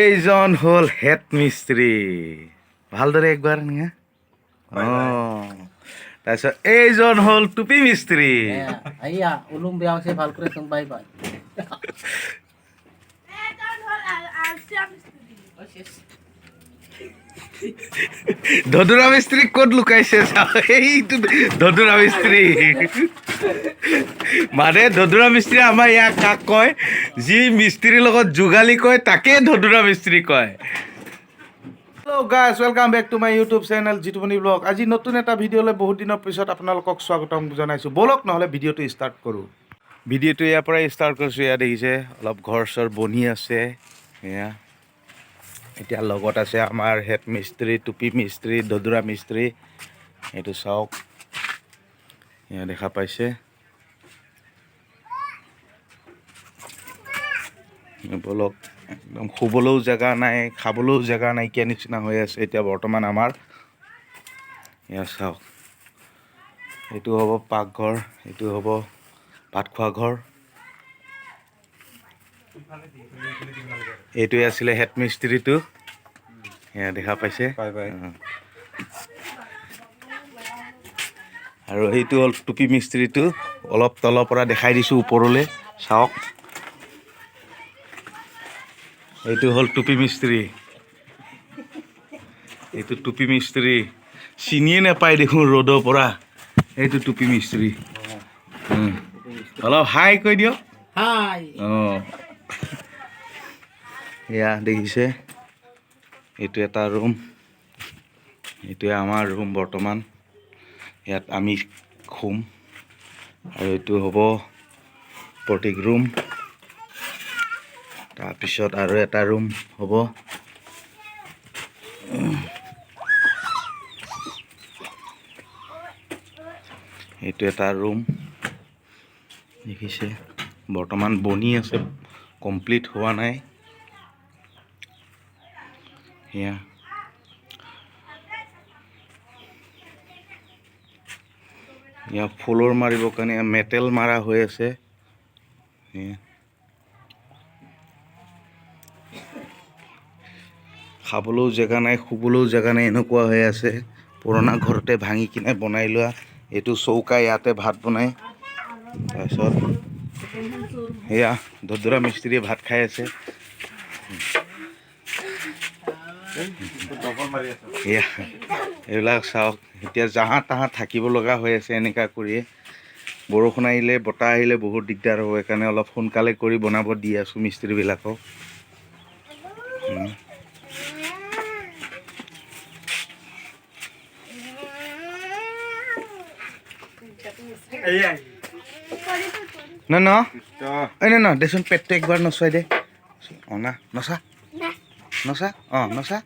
এইজন হ'ল হেড মিস্ত্ৰী। ভালদৰে একবাৰ নিয়া। অঁ, তাৰপিছত এইজন হ'ল টুপি মিস্ত্ৰী। আইয়া উলুম বেয়া হৈছে, ভাল কৰি চোন, বাই বাই। ধদুৰা মিস্ত্ৰী ক'ত লুকাইছে চাওঁ। এইটো ধদুৰা মিস্ত্ৰী। মানে ধদুৰা মিস্ত্ৰী আমাৰ ইয়াক কাক কয়? যি মিস্ত্ৰীৰ লগত যোগালী কয়, তাকে ধদুৰা মিস্ত্ৰী কয়। Hello guys, welcome back to my YouTube channel Jitumoni blog. আজি নতুন এটা ভিডিঅ'লৈ বহুত দিনৰ পিছত আপোনালোকক স্বাগতম জনাইছোঁ। ব'লক নহ'লে ভিডিঅ'টো ষ্টাৰ্ট কৰোঁ। ভিডিঅ'টো ইয়াৰ পৰাই ষ্টাৰ্ট কৰিছোঁ। এয়া দেখিছে, অলপ ঘৰ চৰ বনি আছে। এয়া এতিয়া লগত আছে আমাৰ হেড মিস্ত্ৰী, টুপি মিস্ত্ৰী, দদুৰা মিস্ত্ৰী। এইটো চাওক, এয়া দেখা পাইছে। ব'লক। একদম শুবলৈও জেগা নাই, খাবলৈও জেগা নাইকিয়া নিচিনা হৈ আছে এতিয়া বৰ্তমান আমাৰ। এয়া চাওক, এইটো হ'ব পাকঘৰ, এইটো হ'ব ভাত খোৱা ঘৰ। এইটোৱে আছিলে হেড মিস্ত্ৰীটো, এয়া দেখা পাইছে। Bye bye. অঁ। আৰু সেইটো হ'ল টুপি মিস্ত্ৰীটো। অলপ তলৰ পৰা দেখাই দিছোঁ, ওপৰলৈ চাওক। এইটো হ'ল টুপি মিস্ত্ৰী। এইটো টুপি মিস্ত্ৰী, চিনিয়ে নাপায় দেখোন ৰ'দৰ পৰা। এইটো টুপি মিস্ত্ৰী। অলপ হাই কৈ দিয়ক। হাই। অঁ, এয়া দেখিছে, এইটো এটা ৰুম। এইটোৱে আমাৰ ৰুম বৰ্তমান। ইয়াত আমি শুম। আৰু এইটো হ'ব প্ৰতীক ৰুম। তাৰপিছত আৰু এটা ৰুম হ'ব। এইটো এটা ৰুম দেখিছে, বৰ্তমান বনি আছে, কমপ্লিট হোৱা নাই। সেয়া ইয়াত ফুলৰ মাৰিবৰ কাৰণে মেটেল মাৰা হৈ আছে। সেয়া খাবলৈও জেগা নাই, শুবলৈও জেগা নাই, এনেকুৱা হৈ আছে। পুৰণা ঘৰতে ভাঙি কিনে বনাই লোৱা এইটো চৌকা, ইয়াতে ভাত বনায়। তাৰপিছত সেয়া ধদুৰা মিস্ত্ৰীয়ে ভাত খাই আছে। এয়া এইবিলাক চাওক, এতিয়া জাহা তাহা থাকিব লগা হৈ আছে এনেকুৱা কৰিয়ে। বৰষুণ আহিলে, বতাহ আহিলে বহুত দিগদাৰ হ'ব, সেইকাৰণে অলপ সোনকালে কৰি বনাব দি আছোঁ মিস্ত্ৰীবিলাকক। ন ন এই ন ন দেচোন, পেটটো একবাৰ নচুৱাই দে। অঁ, না, নচা নচা। অঁ, নচা।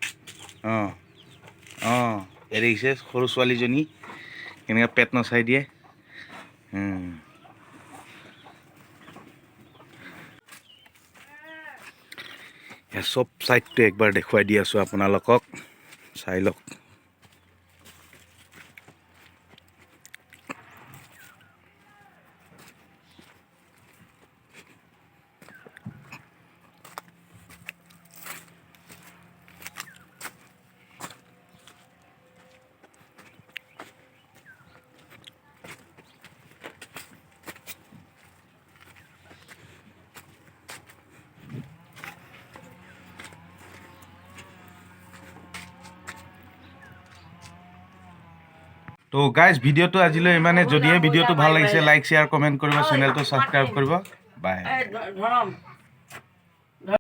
অঁ অঁ এই দেখিছে সৰু ছোৱালীজনী কেনেকৈ পেট নচাই দিয়ে। এয়া চব ছাইডটো একবাৰ দেখুৱাই দি আছোঁ আপোনালোকক, চাই লওক। তো গাইজ, ভিডিঅ'টো আজিলৈ ইমানে। যদিহে ভিডিঅ'টো ভাল লাগিছে, লাইক, শ্বেয়াৰ, কমেণ্ট কৰিব, চেনেলটো ছাবস্ক্ৰাইব কৰিব। বাই। ধৰম।